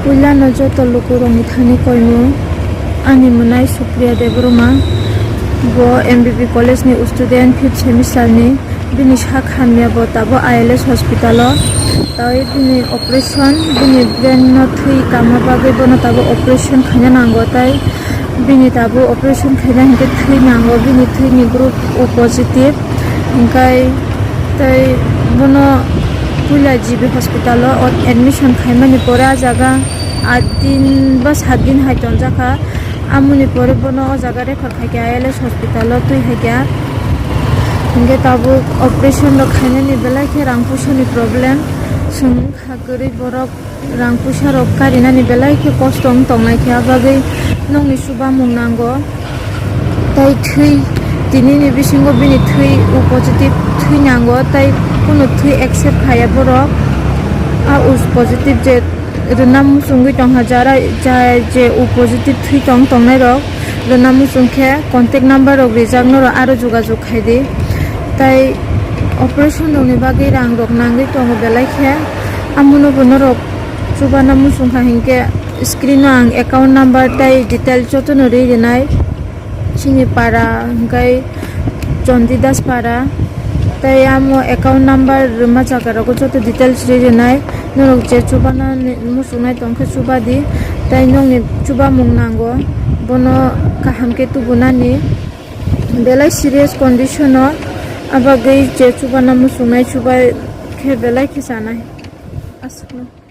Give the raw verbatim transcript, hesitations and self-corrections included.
Puilano joto lukurokni thani koimung. Ani mwnai Supriya Debbarma, bo M B B college ni student, fifth semester ni. Bini sak hamya bo tabuk I L S hospital o. Tai bini operation, bini brain no thwi tama bagwi bono tabuk operation khaina nango, tai bini tabuk operation khaina hinkhe thwi nango, bini thwi ni group O positive. Hinkhe tai bono puila G B hospital o admission khaimani pore, ah jaga aat din ba saat din hai tonjakha. Amoni pore bono o jaga refer khaikha I L S hospital o twi haikha. Hinkhe tabuk operation rok khainani belai khe rang puisa ni problem. Chwng kha kwrwi borok, rang puisa rok karinani belai khe kosto wng tongnai khe, ah bagwi nokni chubamung nango. Tai thwi, tini ni bisingo bini thwi O positive thwi nango, tai kunu thwi accept khaya borok. Ah O positive je rwna muchungwi tongkha, jara, ja, je O positive thwi tong tongnai rok rwna muchung khe contact number rok rijak, norok aro jogajog khai di. Tai operation rokni bagwi rang rok nangwi tongo belai khe, amono bo norok chubana muchung kha hinkhe screen o ang account number tai detail jotono ri rinai. Chini para hwnkhe Chondidas para, tei amo account number rwma jaga rogo joto details ri rinai. Norok je chubana ni muchungnai tongkhe chubadi, tei nokni chubamung nango, bono kaham khe tubunani. Belai serious condition o, abagwi je chubana muchungnai chuba khe belai khe chanai. Aswkno.